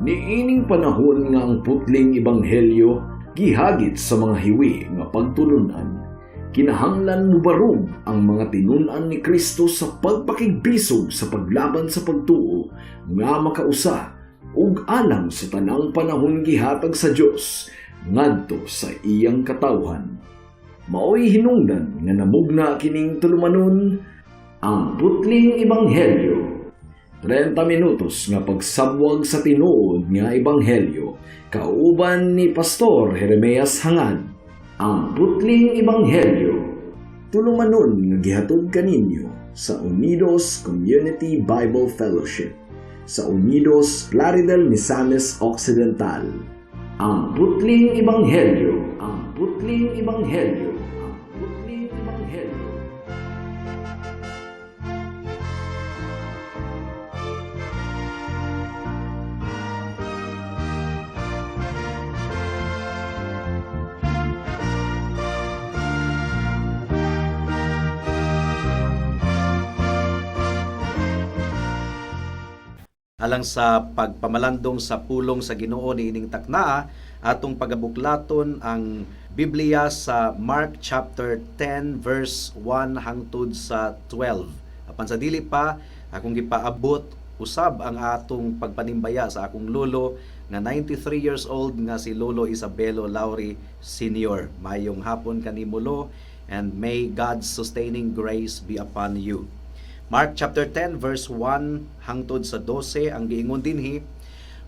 Niining panahon nga ang putling ebanghelyo gihagit sa mga hiwi nga pagtulunan, kinahanglan mubarog ang mga tinun-an ni Kristo sa pagpakigbisog sa paglaban sa pagtuo nga makausa ug alang sa tanang panahon gihatag sa Dios ngadto sa iyang katawhan. Maoy hinungdan nga namugna kining tulumanon, Ang Putling Ebanghelyo. 30 minutos nga pagsabwag sa tinuod nga ebanghelyo kauban ni Pastor Jeremias Hangad. Ang Putling Ebanghelyo. Tulumanon nga gihatod kaninyo sa Unidos Community Bible Fellowship sa Unidos, Plaridel, Misamis Occidental. Ang Putling Ebanghelyo. Ang Putling Ebanghelyo. Ang Putling Ebanghelyo. Alang sa pagpamalandong sa pulong sa Ginoo niining taknaa, atong pagabuklaton ang Biblia sa Mark chapter 10 verse 1 hangtod sa 12. Apan sa dili pa, akong gipaabot usab ang atong pagpanimbaya sa akong lolo nga 93 years old nga si Lolo Isabelo Lauri Sr. Mayong hapon kanimo, Lo, and may God's sustaining grace be upon you. Mark chapter 10 verse 1 hangtod sa 12, ang giingon dinhi: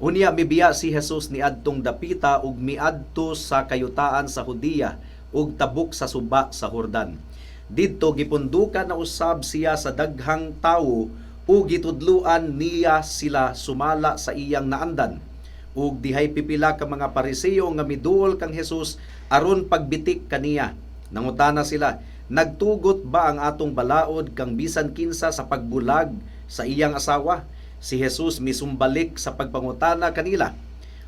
"Unya mibiya si Jesus niadtong dapita ug miadto sa kayutaan sa Judea ug tabok sa suba sa Jordan. Didto gipundukan na usab siya sa daghang tawo ug gitudluan niya sila sumala sa iyang naandan. Ug dihay pipila ka mga Pariseo nga miduol kang Jesus aron pagbitik kaniya. Nangutana sila, 'Nagtugot ba ang atong balaod kang bisan kinsa sa pagbulag sa iyang asawa?' Si Jesus misumbalik sa pagpangutana kanila,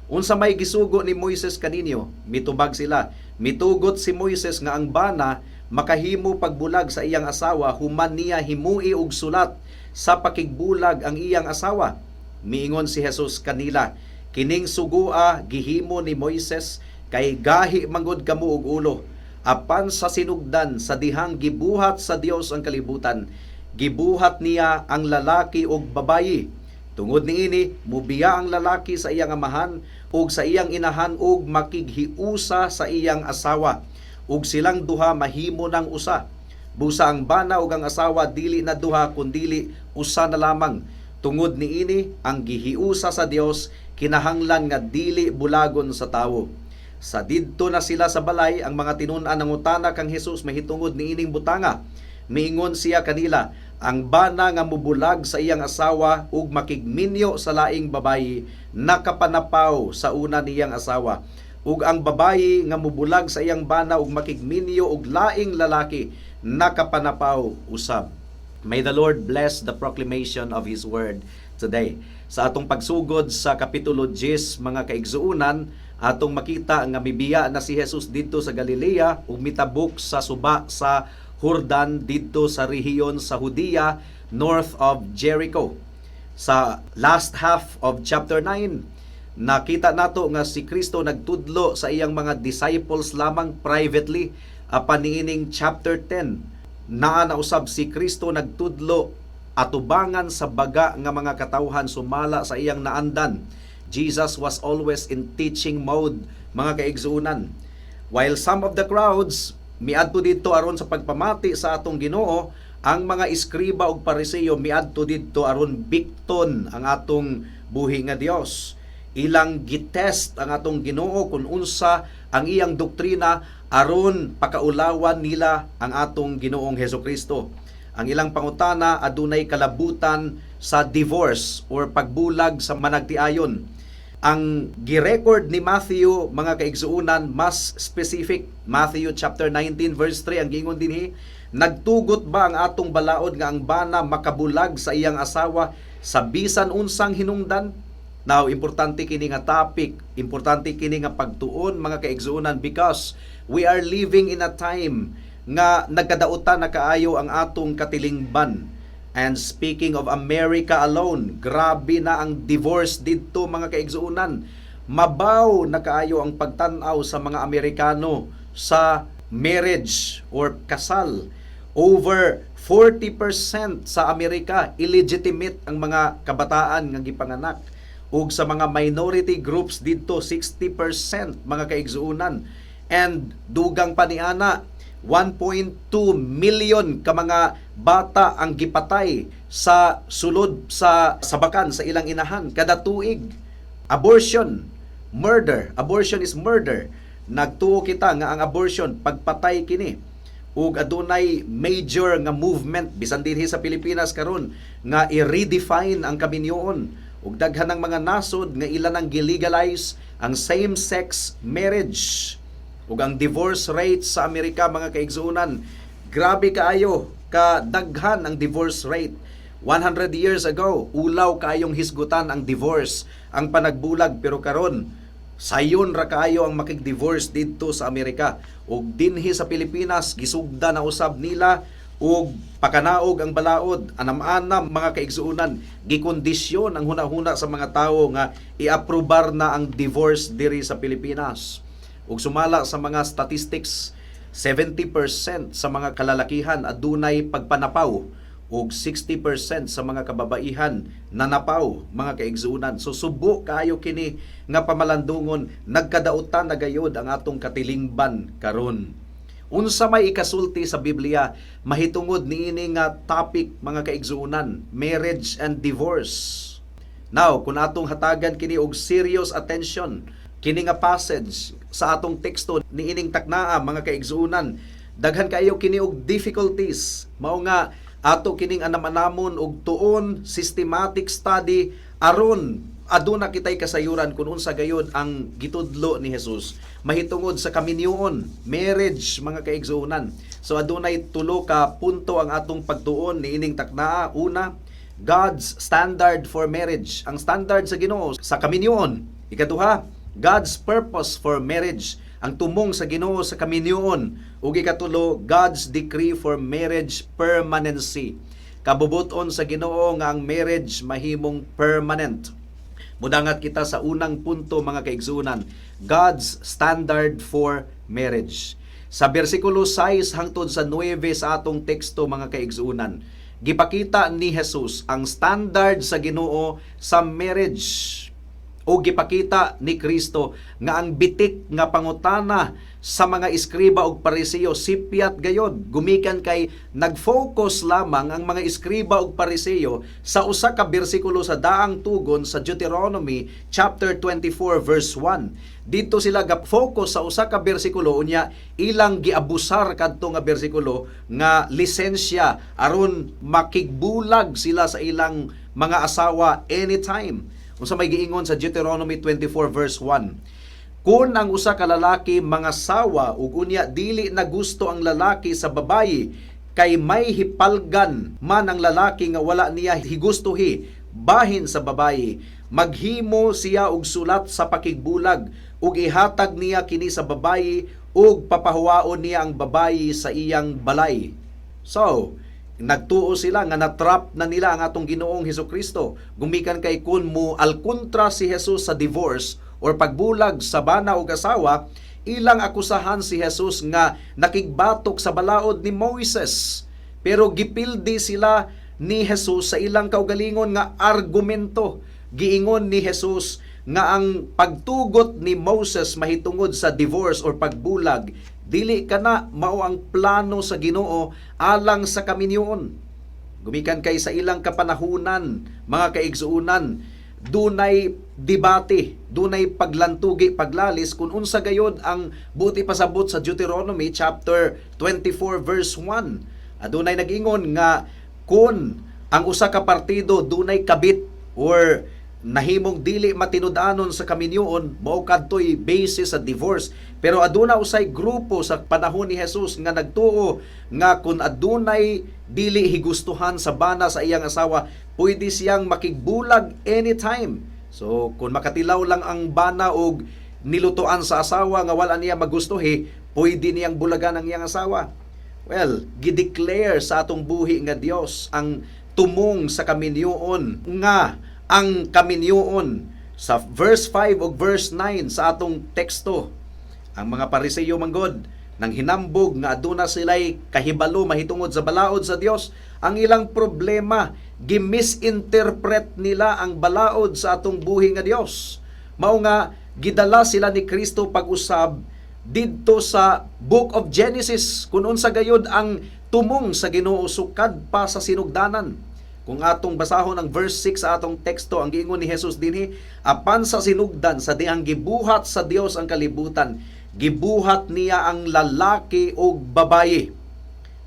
'Unsa may gisugo ni Moises kaninyo?' Mitubag sila, 'Mitugot si Moises nga ang bana makahimo pagbulag sa iyang asawa human niya himui og sulat sa pakigbulag ang iyang asawa.' Miingon si Jesus kanila, 'Kining sugua gihimo ni Moises kay gahi manggod kamo og ulo. Apan sa sinugdan sa dihang gibuhat sa Dios ang kalibutan, gibuhat niya ang lalaki ug babayi. Tungod niini mubiya ang lalaki sa iyang amahan ug sa iyang inahan ug makighiusa sa iyang asawa, ug silang duha mahimo ng usa. Busa ang bana ug ang asawa dili na duha kundili usa na lamang. Tungod niini ang gihiusa sa Dios kinahanglan nga dili bulagon sa tawo.' Sa didto na sila sa balay, ang mga tinun-an nangutana kang Jesus mahitungod niining butanga. Miingon siya kanila, 'Ang bana nga mubulag sa iyang asawa ug makigminyo sa laing babayi nakapanapaw sa una niyang asawa. Ug ang babayi nga mubulag sa iyang bana ug makigminyo og laing lalaki nakapanapaw usab.'" May the Lord bless the proclamation of His Word today. Sa atong pagsugod sa Kapitulo 10, mga kaigsuunan, atong makita nga mibiya na si Jesus didto sa Galilea ug mitabok sa suba sa Jordan didto sa rehiyon sa Judea, north of Jericho. Sa last half of chapter 9, nakita nato nga si Kristo nagtudlo sa iyang mga disciples lamang privately. Apan niining chapter 10, naa na usab si Kristo nagtudlo atubangan sa baga nga mga katawhan sumala sa iyang naandan. Jesus was always in teaching mode, mga kaigsuunan. While some of the crowds miadto didto aron sa pagpamati sa atong Ginoo, ang mga eskriba ug Pariseo miadto didto aron bikton ang atong buhi nga Dios. Ilang gitest ang atong Ginoo kung unsa ang iyang doktrina aron pakaulawan nila ang atong Ginoong Hesukristo. Ang ilang pangutana adunay kalabutan sa divorce or pagbulag sa managtiayon. Ang gi-record ni Matthew, mga kaigsuunan, mas specific. Matthew chapter 19 verse 3, ang giingon dinhi, "Nagtugot ba ang atong balaod nga ang bana makabulag sa iyang asawa sa bisan unsang hinungdan?" Now, importante kini nga topic, importante kini nga pagtuon, mga kaigsuunan, because we are living in a time nga nagkadautan na kaayo ang atong katilingban. And speaking of America alone, grabe na ang divorce didto, mga kaigsuonan. Mabaw na kaayo ang pagtan-aw sa mga Amerikano sa marriage or kasal. Over 40% sa Amerika, illegitimate ang mga kabataan nga gipanganak. Ug sa mga minority groups didto, 60%, mga kaigsuonan. And dugang pa niana, 1.2 million ka mga bata ang gipatay sa sulod sa sabakan sa ilang inahan kada tuig. Abortion, murder. Abortion is murder. Nagtuo kita nga ang abortion, pagpatay kini. Ug adunay major nga movement bisan dinhi sa Pilipinas karon nga i-redefine ang kaminyoon, ug daghan ng mga nasod nga ila nang gilegalize ang same-sex marriage. Ug ang divorce rate sa Amerika, mga kaigsuonan, grabe kaayo ka daghan ang divorce rate. 100 years ago, ulaw kaayong hisgutan ang divorce, ang panagbulag, pero karon sayon ra kaayo ang makig-divorce didto sa Amerika. Ug dinhi sa Pilipinas, gisugda na usab nila ug pakanaog ang balaod. Anam-anam, mga kaigsuonan, gikondisyon ang hunahuna sa mga tawo nga iaprobar na ang divorce diri sa Pilipinas. Ug sumala sa mga statistics, 70% sa mga kalalakihan adunay pagpanapaw ug 60% sa mga kababaihan nanapaw, mga kaigsuonan. So subo kaayo kini nga pamalandungon, nagkadautan na gayod ang atong katilingban karon. Unsa may ikasulti sa Biblia mahitungod niini nga topic, mga kaigsuonan, marriage and divorce? Now, kung atong hatagan kini og serious attention, kini nga passage sa atong teksto niining taknaa, mga kaigsuonan, daghan kaayo kini og difficulties. Mao nga ato kining anam-anamon og tuon, systematic study, aron aduna kitay kasayuran kung unsa gayod ang gitudlo ni Jesus mahitungod sa kaminyoon, marriage, mga kaigsuonan. So adunay tulo ka punto ang atong pagtuon niining taknaa. Una, God's standard for marriage, ang standard sa Ginoo sa kaminyoon. Ikaduha, God's purpose for marriage, ang tumong sa Ginoo sa kaminyoon. Ug ikatulo, God's decree for marriage permanency, kabubuton sa Ginoo nga ang marriage mahimong permanent. Mudangat kita sa unang punto, mga kaigsuonan, God's standard for marriage. Sa bersikulo 6 hangtod sa 9 sa atong teksto, mga kaigsuonan, gipakita ni Jesus ang standard sa Ginoo sa marriage o gipakita ni Kristo nga ang bitik nga pangutana sa mga eskriba ug Pariseo sipyat gayod, gumikan kay nag-focus lamang ang mga eskriba ug Pariseo sa usa ka bersikulo sa Daang Tugon, sa Deuteronomy chapter 24 verse 1. Didto sila ga-focus sa usa ka bersikulo, unya ilang giabusar kadto nga bersikulo nga lisensya aron makigbulag sila sa ilang mga asawa anytime. Unsa may giingon sa Deuteronomy 24 verse 1? Kung ang usa ka lalaki mangasawa ug unya dili na gusto ang lalaki sa babayi, kay may hipalgan man ang lalaki nga wala niya higustuhi bahin sa babayi, maghimo siya og sulat sa pakigbulag ug ihatag niya kini sa babayi ug papahuwaon niya ang babayi sa iyang balay. So, nagtuo sila nga natrap na nila ang atong Ginoong Hesus Kristo. Gumikan kay kun mo alkontra si Jesus sa divorce or pagbulag sa bana og asawa, ilang akusahan si Jesus nga nakigbatok sa balaod ni Moises. Pero gipildi sila ni Jesus sa ilang kaugalingon nga argumento. Giingon ni Jesus nga ang pagtugot ni Moses mahitungod sa divorce or pagbulag, dili kana mao ang plano sa Ginoo alang sa kaminyoon. Gumikan kay sa ilang kapanahunan, mga kaigsuonan, dunay debate, dunay paglantugi, paglalis kung unsa gayod ang buot ipasabot sa Deuteronomy chapter 24 verse 1. Adunay nag-ingon nga kun ang usa ka partido dunay kabit or nahimong dili matinud-anon sa kaminyoon, mao kadtoy basis sa divorce. Pero aduna usay grupo sa panahon ni Jesus nga nagtuo nga kun adunay dili higustuhan sa bana sa iyang asawa, pwede siyang makigbulag anytime. So kung makatilaw lang ang bana og nilutoan sa asawa nga wala niya magustuhi, pwede niyang bulagan ang iyang asawa. Well, gideclare sa atong buhi nga Dios ang tumong sa kaminyoon, nga ang kaminyoon sa verse 5 ug verse 9 sa atong teksto. Ang mga Pariseyo manggod nang hinambog nga aduna sila'y kahibalo mahitungod sa balaod sa Dios. Ang ilang problema, gimisinterpret nila ang balaod sa atong buhi nga Dios. Mao nga gidala sila ni Kristo pag-usab didto sa Book of Genesis kung unsa gayud ang tumong sa Ginoo sukad pa sa sinugdanan. Kung atong basahon ang verse 6 sa atong teksto, ang giingon ni Jesus dinhi, "Apan sa sinugdan, sa dihang gibuhat sa Dios ang kalibutan, gibuhat niya ang lalaki ug babayi."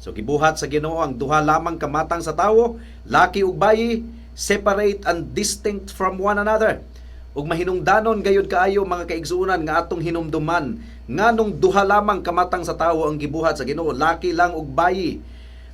So gibuhat sa Ginoo ang duha lamang kamatang sa tawo, laki ug bayi, separate and distinct from one another. Ug mahinungdanon gayud kaayo, mga kaigsuonan, nga atong hinumduman nganong duha lamang kamatang sa tawo ang gibuhat sa Ginoo, laki lang ug bayi,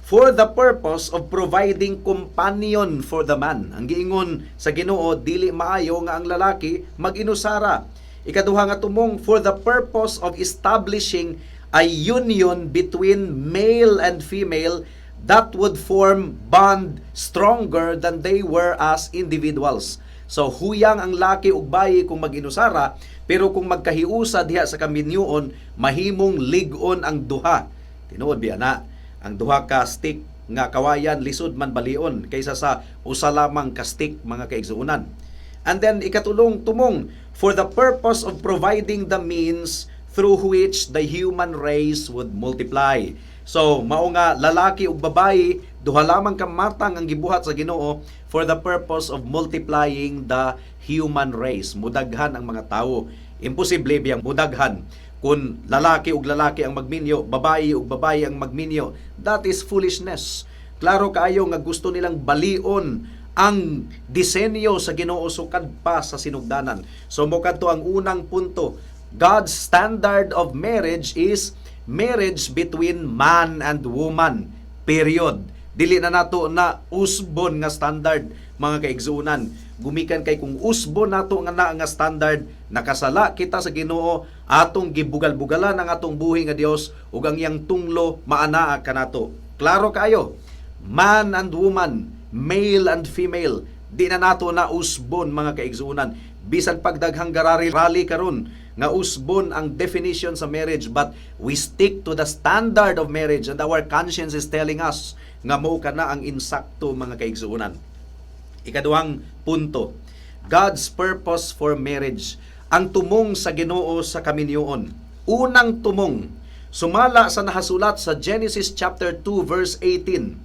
for the purpose of providing companion for the man. Ang giingon sa Ginoo, dili maayo nga ang lalaki mag-inusara. Ikaduha nga tumong, for the purpose of establishing a union between male and female that would form bond stronger than they were as individuals. So huyang ang laki ug bayi kung mag-inusara, pero kung magkahiusa diha sa kaminyoon, mahimong lig-on ang duha. Tinuod biya na, ang duha ka stick nga kawayan lisod man balion kaysa sa usa lamang ka stick, mga kaigsuonan. And then ikatulong tumong, for the purpose of providing the means through which the human race would multiply. So mao nga lalaki ug babayi, duha lamang ka matang ang gibuhat sa Ginoo for the purpose of multiplying the human race. Mudaghan ang mga tawo. Imposible biyang mudaghan kung lalaki ug lalaki ang magminyo, babayi ug babayi ang magminyo. That is foolishness. Klaro kaayo nga gusto nilang balion ang disenyo sa Ginoo sukad pa sa sinugdanan. So mo kadto ang unang punto. God's standard of marriage is marriage between man and woman. Period. Dili na nato na usbon nga standard, mga kaigsuonan. Gumikan kay kung usbon nato nga na nga standard, nakasala kita sa Ginoo, atong gibugal-bugalan ang atong buhi nga Dios ug ang iyang tunglo maanaa kanato. Klaro kaayo. Man and woman, male and female, di na nato na usbon, mga kaigsuonan. Bisan pagdaghang garari rally karon nga usbon ang definition sa marriage, but we stick to the standard of marriage and our conscience is telling us nga mao kana ang insakto, mga kaigsuonan. Ikaduhang punto, God's purpose for marriage, ang tumong sa Ginoo sa kaminyoon. Unang tumong, sumala sa nahasulat sa Genesis chapter 2 verse 18.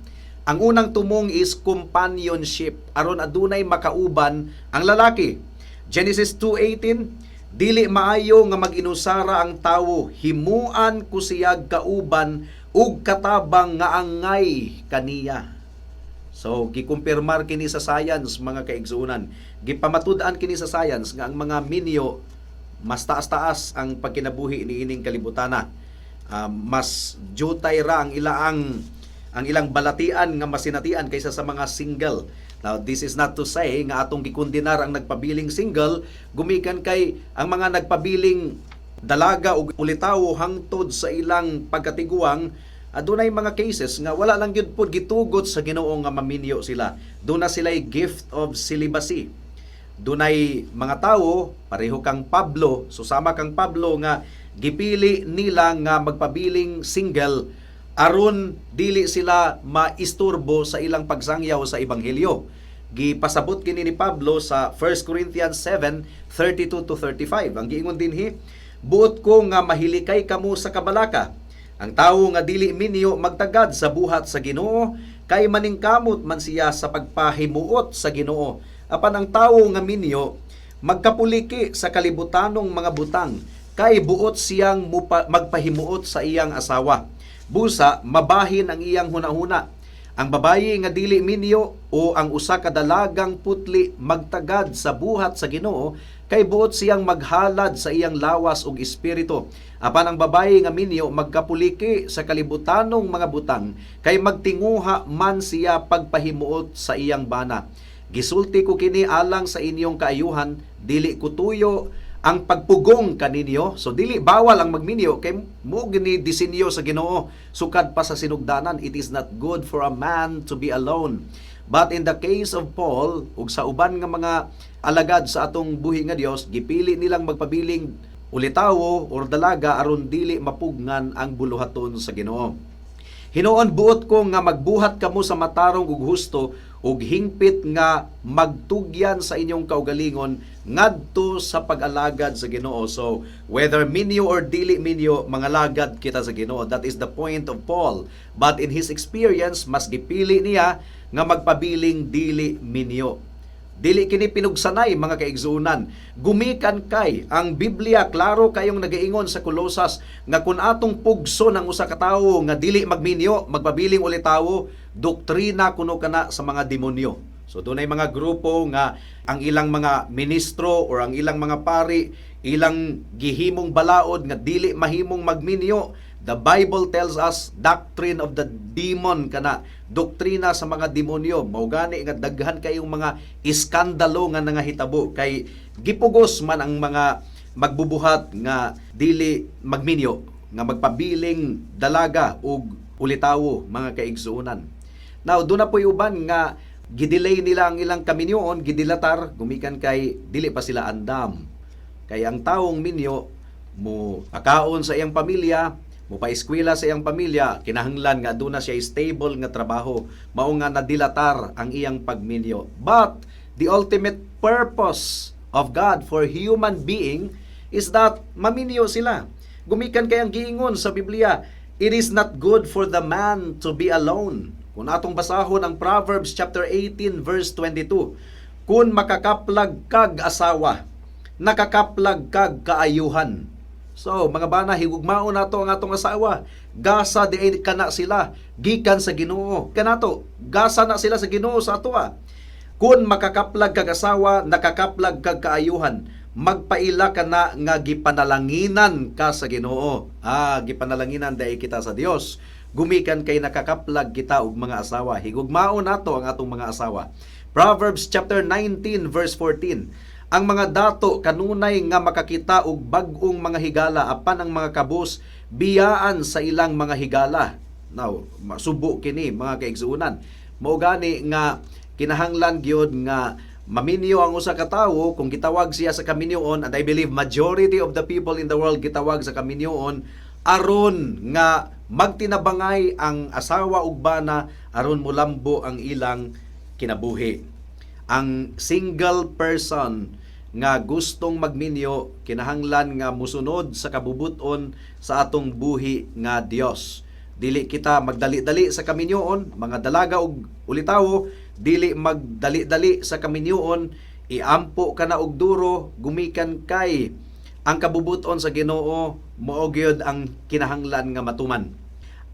Ang unang tumong is companionship, aron adunay makauban ang lalaki. Genesis 2:18, "Dili maayo nga mag-inusara ang tawo, himuan ko siyag kauban ug katabang nga angay kaniya." So, gikumpirmar kini sa science, mga kaigsuonan. Gipamatud-an kini sa science nga ang mga minyo mas taas-taas ang pagkinabuhi niining kalibutana. Mas jutay ra ang ilang balatian nga masinatian kaysa sa mga single. Now, this is not to say nga atong gikundinar ang nagpabiling single, gumikan kay ang mga nagpabiling dalaga ug ulitawo hangtod sa ilang pagkatiguang, adunay mga cases nga wala lang gyud pod gitugot sa Ginoo nga maminyo sila. Duna sila'y gift of celibacy. Dunay mga tawo pareho kang Pablo, susama kang Pablo, nga gipili nila nga magpabiling single aron dili sila maisturbo sa ilang pagsangyaw sa ebanghelyo. Gipasabot kini ni Pablo sa 1 Corinthians 7:32 to 35. Ang giingon dinhi, "Buot ko nga mahilikay kamo sa kabalaka. Ang tawo nga dili minyo magtagad sa buhat sa Ginoo, kay maningkamot man siya sa pagpahimuot sa Ginoo. Apan ang tawo nga minyo magkapuliki sa kalibutanong mga butang, kay buot siyang magpahimuot sa iyang asawa. Busa mabahin ang iyang hunahuna. Ang babayi nga dili minyo o ang usa ka dalagang putli magtagad sa buhat sa Ginoo, kay buot siyang maghalad sa iyang lawas ug espiritu. Apan ang babayi nga minyo magkapuliki sa kalibutanong mga butang, kay magtinguha man siya pagpahimuot sa iyang bana. Gisulti ko kini alang sa inyong kaayuhan, dili ko tuyo ang pagpugong kaninyo." So dili bawal ang magminyo kay mo gini disenyo sa Ginoo sukad pa sa sinugdanan. "It is not good for a man to be alone." But in the case of Paul ug sa uban nga mga alagad sa atong buhi nga Dios, gipili nilang magpabiling ulitawo or dalaga aron dili mapugngan ang buluhaton sa Ginoo. Hinuon buot ko nga magbuhat kamo sa matarong ug husto ug hingpit nga magtugyan sa inyong kaugalingon ngadto sa pag-alagad sa Ginoo. So, whether minyo or dili minyo, mangalagad kita sa Ginoo. That is the point of Paul. But in his experience, mas gipili niya nga magpabiling dili minyo. Dili kini pinugsanay, mga kaigsuonan. Gumikan kay ang Biblia, klaro kayong nagaingon sa Kolosas nga kung atong pugso ng usa ka tawo nga dili magminyo, magpabiling ulitawo, doktrina kuno kana sa mga demonyo. So dunay mga grupo nga ang ilang mga ministro or ang ilang mga pari, ilang gihimong balaod nga dili mahimong magminyo. The Bible tells us doctrine of the demon kana, doktrina sa mga demonyo. Mao gani nga daghan kayong mga iskandalo nga nangahitabo kay gipugos man ang mga magbubuhat nga dili magminyo, nga magpabiling dalaga ug ulitawo, mga kaigsuonan. Now, duna po'y uban nga gidelay nila ang ilang kaminyoon, gidilatar gumikan kay dili pa sila andam. Kay ang taong minyo, mo pakaon sa iyang pamilya, mo paeskwela sa iyang pamilya, kinahanglan nga aduna siya stable nga trabaho. Mao nga nadilatar ang iyang pagminyo. But the ultimate purpose of God for human being is that maminyo sila. Gumikan kay ang giingon sa Biblia, "It is not good for the man to be alone." Kung atong basahon ang Proverbs chapter 18 verse 22, "Kung makakaplag kag asawa, nakakaplag kag kaayuhan." So, mga bana, higugmaon nato ang atong asawa. Gasa di kana sila gikan sa Ginoo. Kanato, gasa na sila sa Ginoo sa atoa. "Kung makakaplag kag asawa, nakakaplag kag kaayuhan. Magpaila ka na nga gipanalanginan ka sa Ginoo." Ah, gipanalanginan diay kita sa Dios. Gumikan kay nakakaplag kita og mga asawa. Higugmaon nato ang atong mga asawa. Proverbs chapter 19 verse 14. "Ang mga dato kanunay nga makakita og bag-ong mga higala, apan ang mga kabus biyaan sa ilang mga higala." Now, masubo kini, mga kaigsuonan. Mao gani nga kinahanglan gyud nga maminyo ang usa ka tawo kung gitawag siya sa kaminyoon, and I believe majority of the people in the world gitawag sa kaminyoon aron nga magtinabangay ang asawa ug bana aron mulambo ang ilang kinabuhi. Ang single person nga gustong magminyo, kinahanglan nga musunod sa kabubuton sa atong buhi nga Dios. Dili kita magdali-dali sa kaminyoon, mga dalaga ug ulitawo, dili magdali-dali sa kaminyoon, iampo ka na og duro gumikan kay ang kabubuton sa Ginoo mao gyud ang kinahanglan nga matuman.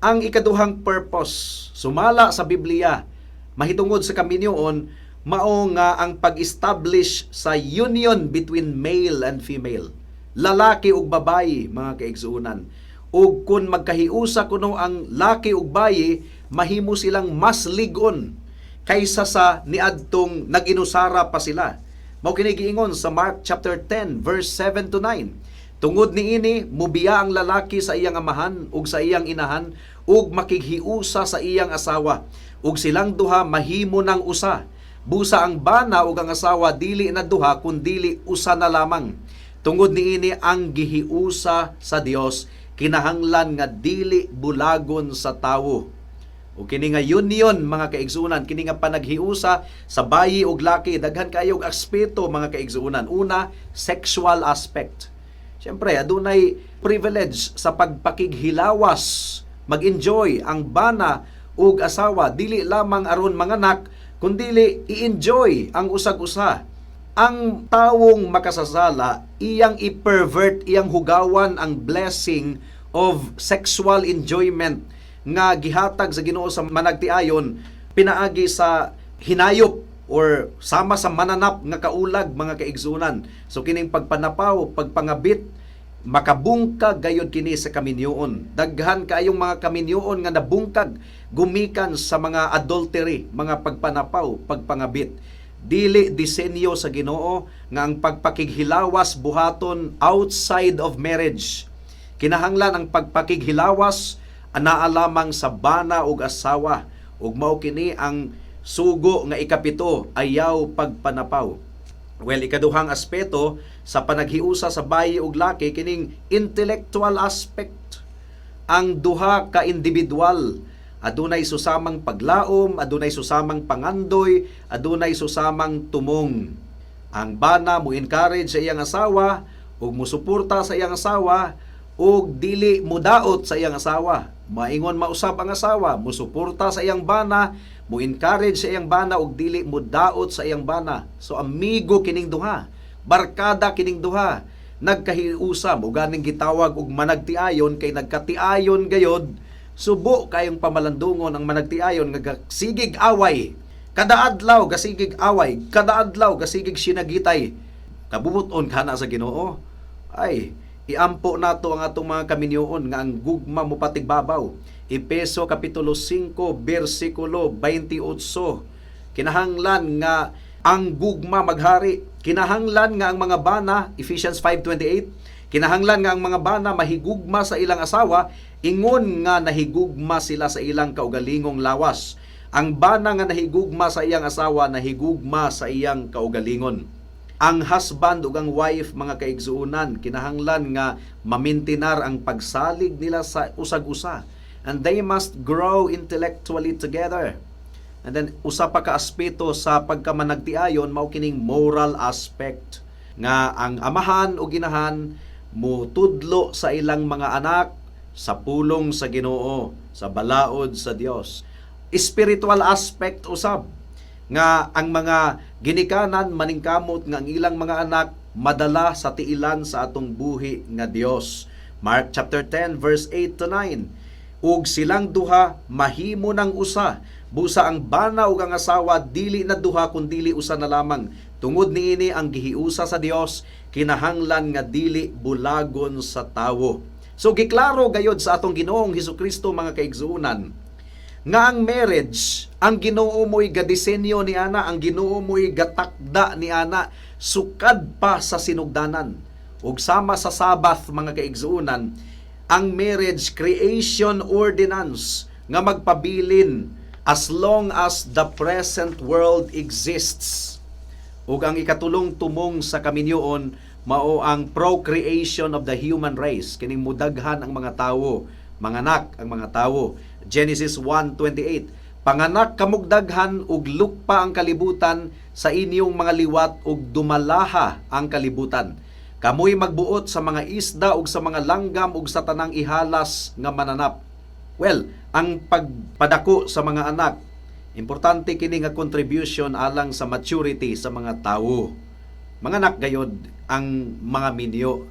Ang ikaduhang purpose sumala sa Biblia mahitungod sa kaminyoon mao nga ang pag-establish sa union between male and female. Lalaki ug babayi, mga kaigsuonan. Ug kung magkahiusa kuno ang laki ug bayi, mahimo silang mas lig-on kaysa sa niadtong nag-inusara pa sila. Mao kini giingon sa Mark chapter 10 verse 7 to 9. "Tungod niini mubiya ang lalaki sa iyang amahan ug sa iyang inahan ug makighiusa sa iyang asawa, ug silang duha mahimo ng usa. Busa ang bana ug ang asawa dili na duha kundili usa na lamang. Tungod niini ang gihiusa sa Dios kinahanglan nga dili bulagon sa tawo." O kini nga union, mga kaigsuonan, kini nga panaghiusa sa bayi ug laki, daghan kayo og aspeto, mga kaigsuonan. Una, sexual aspect. Siyempre, adunay privilege sa pagpakighilawas, mag-enjoy ang bana ug asawa, dili lamang aron manganak, kundili i-enjoy ang usag-usa. Ang tawong makasasala, iyang i-pervert, iyang hugawan ang blessing of sexual enjoyment nga gihatag sa Ginoo sa managtiayon pinaagi sa hinayop or sama sa mananap nga kaulag, mga kaigsuonan. So kining pagpanapaw, pagpangabit, makabungkag gayod kini sa kaminyoon. Daghan kaayong mga kaminyoon nga nabungkag gumikan sa mga adultery, mga pagpanapaw, pagpangabit. Dili disenyo sa Ginoo nga ang pagpakighilawas buhaton outside of marriage. Kinahanglan ang pagpakighilawas anaa lamang sa bana ug asawa, ug mao kini ang Sugo nga ikapito, ayaw pagpanapaw. Well, ikaduhang aspeto sa panaghiusa sa bayi ug laki, kining intellectual aspect. Ang duha ka individual adunay susamang paglaom, adunay susamang pangandoy, adunay susamang tumong. Ang bana mo encourage sa iyang asawa ug musuporta sa iyang asawa ug dili mudaot sa iyang asawa. Maingon mausab ang asawa, musuporta sa iyang bana, mo encourage sa iyang bana ug dili mudaot sa iyang bana. So amigo kining duha, barkada kining duha. Nagkahiusa mo ganing gitawag og managtiayon kay nagkatiayon gayod. Subo kayong pamalandungon ang managtiayon nga sigig away. Kada adlaw gasigig away, kada adlaw gasigig sinagitay. Kabubuton kana sa Ginoo. Ay, iampo nato ang atong mga kaminyoon nga ang gugma mo patigbabaw. Epeso kapitulo 5 bersikulo 28. Kinahanglan nga ang gugma maghari. Kinahanglan nga ang mga bana, Ephesians 5:28, kinahanglan nga ang mga bana mahigugma sa ilang asawa ingon nga nahigugma sila sa ilang kaugalingong lawas. Ang bana nga nahigugma sa iyang asawa, nahigugma sa iyang kaugalingon. Ang husband ug ang wife, mga kaigsuonan, kinahanglan nga mamintinar ang pagsalig nila sa usag-usa, and they must grow intellectually together. And then usa pa ka aspeto sa pagkamanagtiayon mao kining moral aspect nga ang amahan ug inahan mutudlo sa ilang mga anak sa pulong sa Ginoo, sa balaod sa Dios. Spiritual aspect usab nga ang mga ginikanan maningkamot nga ang ilang mga anak madala sa tiilan sa atong buhi nga Dios. Mark chapter 10 verse 8 to 9. Ug silang duha mahimo ng usa. Busa ang bana ug ang asawa dili na duha kundili usa na lamang. Tungod niini, ang gihiusa sa Dios kinahanglan nga dili bulagon sa tawo. So giklaro gayod sa atong Ginoong Hesukristo, mga kaigsuonan, nga ang marriage, ang Ginoo mo'y gadisenyo ni ana, ang Ginoo mo'y gatakda ni ana sukad pa sa sinugdanan. Ug sama sa Sabbath, mga kaigsuonan, ang marriage, creation ordinance nga magpabilin as long as the present world exists. Ug ang ikatulong tumong sa kaminyoon mao ang procreation of the human race, kining mudaghan ang mga tawo, manganak ang mga tawo. Genesis 1:28: "Panganak kamog daghan ug lukpa ang kalibutan sa inyong mga liwat ug dumalaha ang kalibutan. Kamoy magbuot sa mga isda ug sa mga langgam ug sa tanang ihalas nga mananap." Well, ang pagpadako sa mga anak, importante kini nga contribution alang sa maturity sa mga tawo. Manganak gayod ang mga minyo.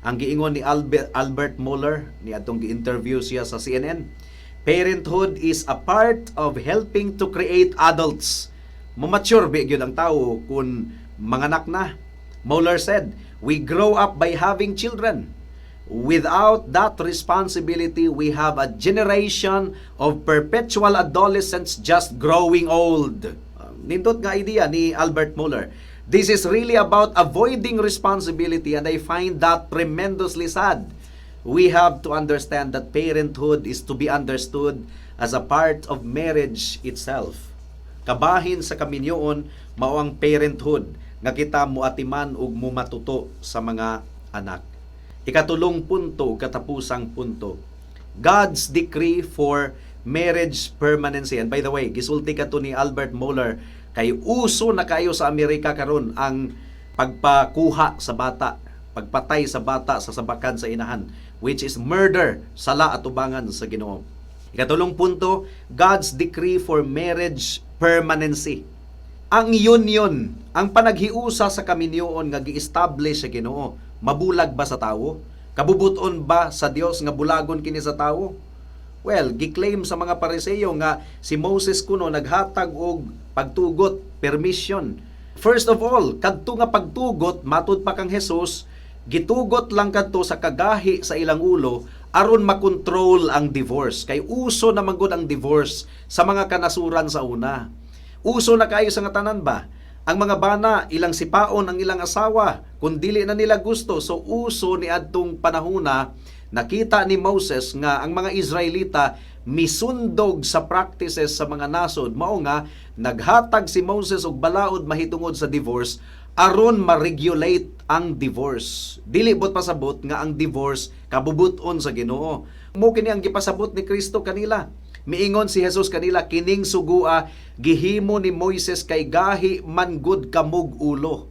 Ang giingon ni Albert Mohler ni atong gi-interview siya sa CNN, "Parenthood is a part of helping to create adults." Mamature bi gyud ang tawo kung manganak na. Mohler said, "We grow up by having children. Without that responsibility, we have a generation of perpetual adolescents just growing old." Nindot nga idea ni Albert Mohler. "This is really about avoiding responsibility, and I find that tremendously sad. We have to understand that parenthood is to be understood as a part of marriage itself." Kabahin sa kaminyoon mao ang parenthood nga kita muatiman ug mumatuto sa mga anak. Ikatulong punto ug katapusang punto. God's decree for marriage permanency. And by the way, gisulti kato ni Albert Mohler kay uso na kayo sa Amerika karon ang pagpakuha sa bata, pagpatay sa bata sa sabakan sa inahan, which is murder, sala atubangan sa Ginoo. Ikatulong punto, God's decree for marriage permanency. Ang union, ang panaghiusa sa kaminyoon nga gi-establish sa Ginoo, mabulag ba sa tawo? Kabubuton ba sa Dios nga bulagon kini sa tawo? Well, gi-claim sa mga Pariseo nga si Moses kuno naghatag og pagtugot, permission. First of all, kadto nga pagtugot, matud pa kang Jesus, gitugot lang kadto sa kagahi sa ilang ulo aron makontrol ang divorce. Kay uso na man gud ang divorce sa mga kanasuran sa una. Uso na kayo sa nga tanan ba? Ang mga bana, ilang sipaon ang ilang asawa kung dili na nila gusto. So uso ni adtong panahona, nakita ni Moses nga ang mga Israelita Misundog sa practices sa mga nasod. Mao nga naghatag si Moses og balaod mahitungod sa divorce aron ma-regulate ang divorce. Dili bot pasabot nga ang divorce kabubuton sa Ginoo. Mao kini ang gipasabot ni Kristo kanila. Miingon si Jesus kanila, "Kining sugua gihimo ni Moises kay gahi man gud kamog ulo."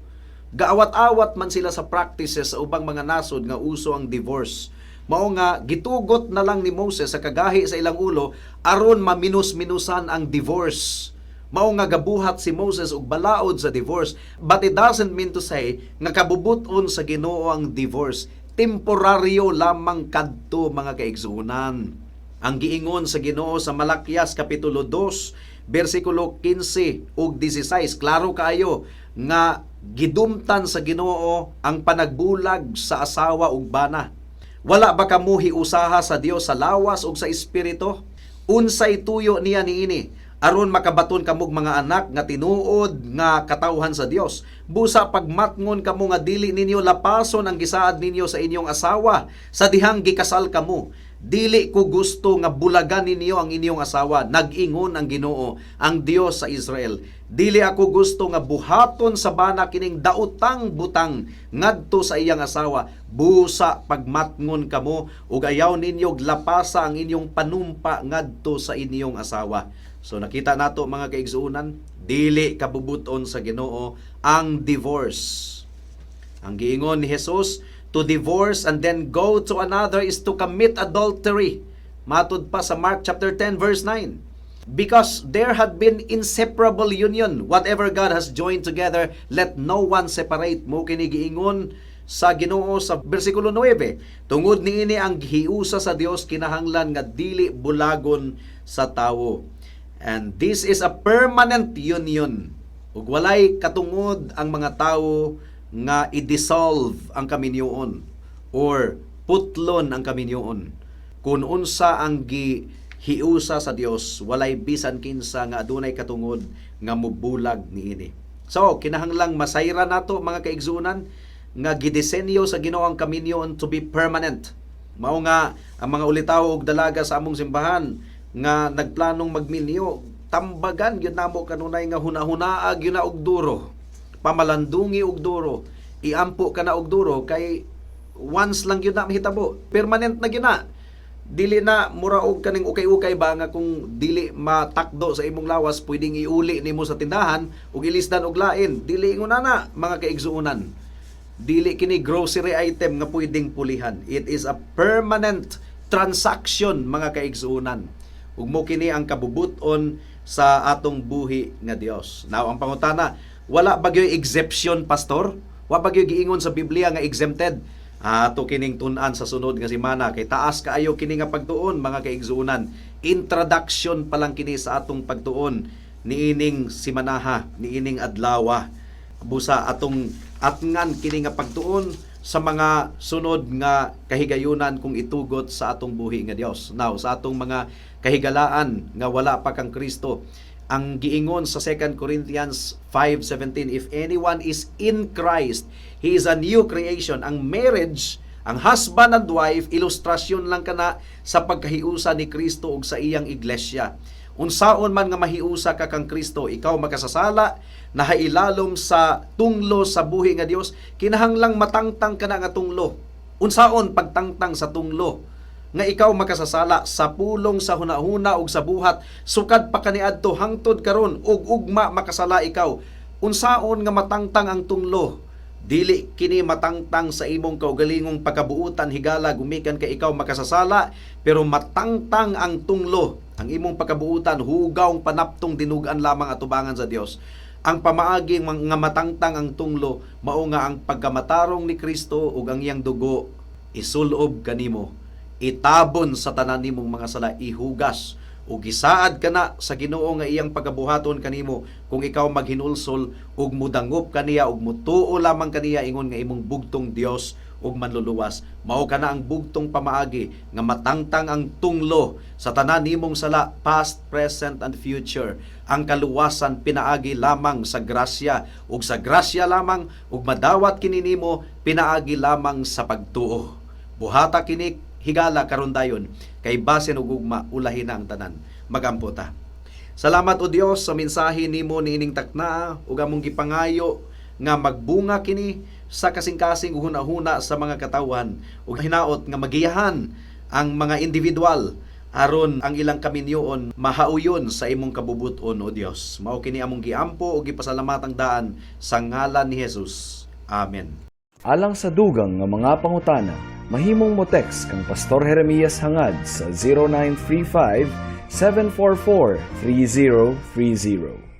Gaawat-awat man sila sa practices sa ubang mga nasod nga uso ang divorce. Mao nga gitugot na lang ni Moses sa kagahi sa ilang ulo aron maminus-minusan ang divorce. Mao nga gabuhat si Moses og balaod sa divorce, but it doesn't mean to say nga kabubuton sa Ginoo ang divorce. Temporaryo lamang kadto, mga kaigsuonan. Ang giingon sa Ginoo sa Malakias kapitulo 2 bersikulo 15 ug 16, klaro kaayo nga gidumtan sa Ginoo ang panagbulag sa asawa ug bana. "Wala ba kamo hiusaha sa Dios sa lawas ug sa espiritu? Unsay tuyo niya niini? Aron makabaton kamog mga anak nga tinuod nga katawhan sa Dios. Busa pagmatngon kamo nga dili ninyo lapason ang gisaad ninyo sa inyong asawa sa dihang gikasal kamo. Dili ko gusto nga bulagan ninyo ang inyong asawa, nag-ingon ang Ginoo, ang Dios sa Israel. Dili ako gusto nga buhaton sa bana kining daotang butang ngadto sa iyang asawa. Busa pagmatngon kamo ug ayaw ninyo lapasa ang inyong panumpa ngadto sa inyong asawa." So nakita nato, mga kaigsuonan, dili kabubuton sa Ginoo ang divorce. Ang giingon ni Jesus, "To divorce and then go to another is to commit adultery." Matud pa sa Mark chapter 10 verse 9. Because there had been inseparable union. "Whatever God has joined together, let no one separate." Mao kini giingon sa Ginoo sa bersikulo 9. "Tungod niini ang gihiusa sa Dios kinahanglan nga dili bulagon sa tawo." And this is a permanent union. Ug walay katungod ang mga tawo nga i-dissolve ang kaminyoon or putlon ang kaminyoon. Kung unsa ang gihiusa sa Dios, walay bisan kinsa nga adunay katungod nga mubulag niini. So, kinahanglang masayra nato, mga kaigsuonan, nga gidisenyo sa Ginoo ang kaminyoon to be permanent. Mao nga ang mga ulitawo ug dalaga sa among simbahan nga nagplanong magminyo, tambagan gyud namo kanunay nga hunahunaa gyud na og duro. Pamalandungi og duro. Iampo ka na og duro kay once lang gyud na mahitabo. Permanent na gyud na. Dili na mura og kaning ukay-ukay ba nga kung dili matakdo sa imong lawas, pwedeng iuli nimo sa tindahan ug ilisdan og lain. Dili ingon ana, mga kaigsuonan. Dili kini grocery item nga pwedeng pulihan. It is a permanent transaction, mga kaigsuonan. Ug mao kini ang kabubuton sa atong buhi nga Dios. Now, ang pangutana, "Wala ba gyud exception, pastor? Wa ba gyud giingon sa Biblia nga exempted?" Ato kining tun-an sa sunod nga semana kay taas kaayo kini nga pagtuon, mga kaigsuonan. Introduction pa lang kini sa atong pagtuon niining simanaha, niining adlawa. Busa atong atngan kini nga pagtuon sa mga sunod nga kahigayunan kung itugot sa atong buhi nga Dios. Now, sa atong mga kahigalaan nga wala pa kang Kristo, ang giingon sa 2 Corinthians 5:17, "If anyone is in Christ, he is a new creation." Ang marriage, ang husband and wife, ilustrasyon lang kana sa pagkahiusa ni Kristo ug sa iyang iglesia. Unsaon man nga mahiusa ka kang Kristo, ikaw makasasala, nahailalom sa tunglo sa buhi nga Dios, kinahanglang matangtang ka na nga tunglo. Unsaon pagtangtang sa tunglo nga ikaw makasasala sa pulong, sa hunahuna ug sa buhat, sukad pa kaniadto hangtod karon ug ugma makasala ikaw? Unsaon nga matangtang ang tunglo? Dili kini matangtang sa imong kaugalingong pagkabuutan, higala, gumikan kay ikaw makasasala, pero matangtang ang tunglo, ang imong pagkabuutan, hugawng panaptong dinugan lamang atubangan sa Dios. Ang pamaagi nga matangtang ang tunglo mao nga ang pagkamatarong ni Kristo ug ang iyang dugo isulob kanimo, itabon sa tanan nimong mga sala, ihugas ug gisaad kana sa Ginoo nga iyang pagabuhaton kanimo kung ikaw maghinulsol ug mudangop kaniya ug mutuo lamang kaniya ingon nga imong bugtong Dios ug manluluwas. Mao kana ang bugtong pamaagi nga matangtang ang tunglo sa tanan nimong sala, past, present and future. Ang kaluwasan pinaagi lamang sa grasya ug sa grasya lamang, ug madawat kini nimo pinaagi lamang sa pagtuo. Buhata kini. Higala karon dayon kay basin og ugma, ulahi na ang tanan. Magampo ta. Salamat, O Dios, sa mensahe nimo niining takna ug among gipangayo nga magbunga kini sa kasing-kasing ug hunahuna sa mga katawhan ug hinaot nga magiyahan ang mga individual aron ang ilang kaminyoon mahauyon sa imong kabubuton, O Dios. Mao kini among giampo ug gipasalamatang daan sa ngalan ni Jesus. Amen. Alang sa dugang nga mga pangutana, mahimong mo text kang Pastor Jeremias Hangad sa 0935 744 3030.